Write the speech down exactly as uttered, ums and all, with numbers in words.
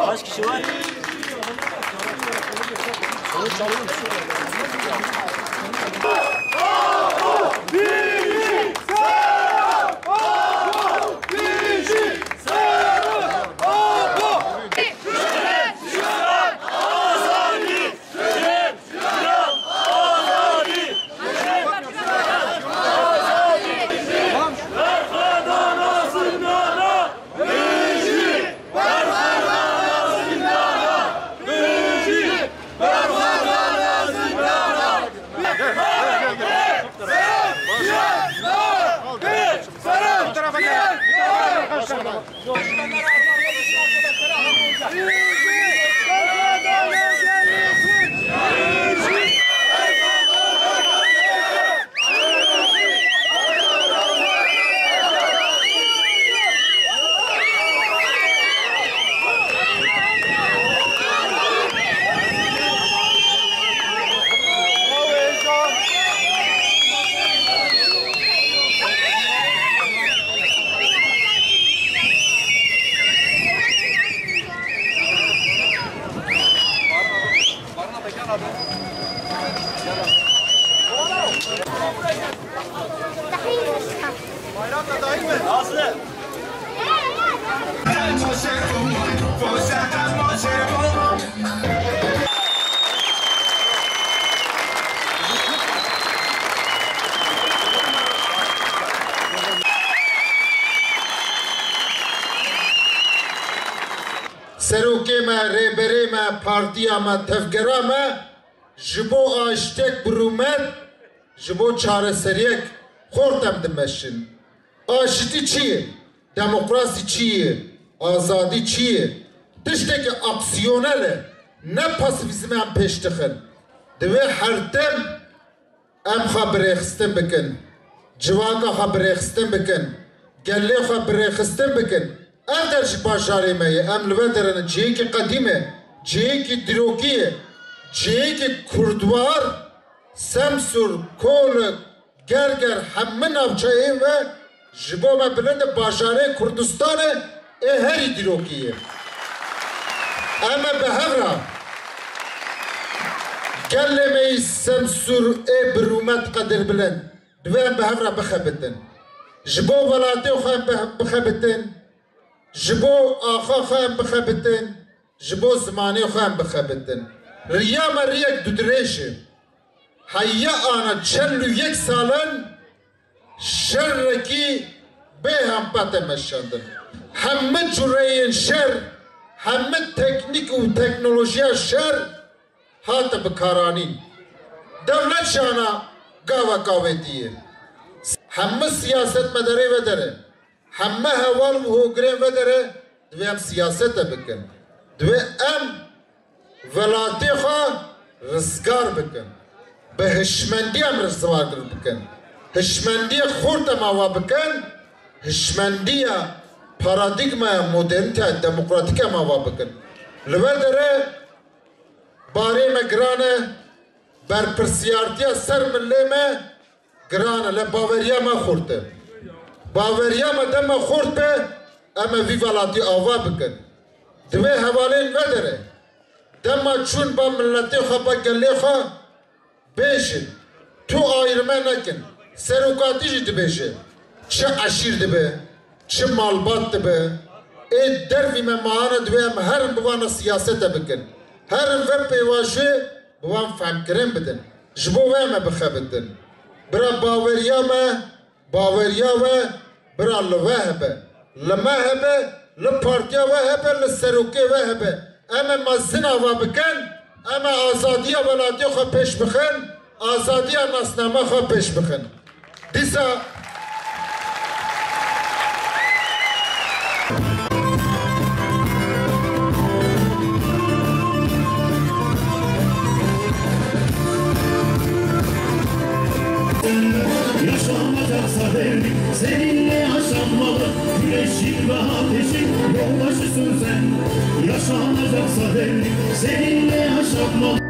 Kaç kişi var? Serokê me, rêberê me, partiya me, tevgera me ji bo aştek bi rûmet, ji bo çareseriyek xort em dimeşin. Aşitî çi ye? Demokrasî çi ye? Azadî çi ye? Tiştekî aksiyonel e, ne pasîfîzmê em pêş dixin. Divê her dem em xwe birêxistin bikin, civaka xwe birêxistin bikin, gelê xwe birêxistin bikin. Ev der ji bajarê me ye, em li we derine, cihêkî qedîm e, cihêkî dîrokî ye, cihêkî kurdwar, Semsûr, Kolik, Gerger, hemû navçeyên we ji bo me bilind e, bajarê Kurdistanê ê herî dîrokî ye. Em ê bi hev re gelê me yî Semsûr ê bi rûmet qedirbilind, divê em bi hev re bixebitin. Ji bo welatê xwe em bi-, bixebitin, ji bo axa xwe em bixebitin, ji bo zimanê xwe em bixebitin. Riya me riyek dudirêj e. Heye ana çel û yek salan şerekî bê hempa te meşandin. Hemû cureyên şer, Hemî teknîk û teknolojiya şer hate bikaranîn. Dewlet şana gavek avêtiye. Hemî siyasetmedarê vedere. Hemî heval û hogirên vedere. Divê em siyasete bikin. Divê em welatê xwe rizgar bikin. Bi hişmendî em rizgar bikin. Hişmendiyê xurt em ava bikin. Hişmendiya paradîgmaya modernîteya demokratîk em ava bikin. Li vê derê barê me giran e, berpirsiyartiya ser milê me giran e, lê baweriya me xurt e. Baweriya me dema xurt be, em ê vî welatî ava bikin. Divê hevalên vê derê dema çûn ba miletê xwe, ba gelê xwe bêjin, tu ayrime nekin. Serokatî jî dibêje, çi eşîr dibe, çi malbat dibe, ê dervî me mayane, divê em herin bi wana siyasete bikin. Herin vê pêvajoyê bi wan fehmkirin bidin. Ji bo vê me bixebitin. Bira baweriya me, baweriya we, bira li we hebe, li me hebe, li partiya we hebe, li serokê we hebe. Em ê mezin ava bikin, em ê azadiya welatê xwe pêş bixin, azadiya nasname xwe pêş bixin. Dîsa Yaşanacaksa devrim, seninle yaşanmalı. Güneşin ve ateşin yoldaşısın sen. Yaşanacaksa devrim, seninle yaşanmalı.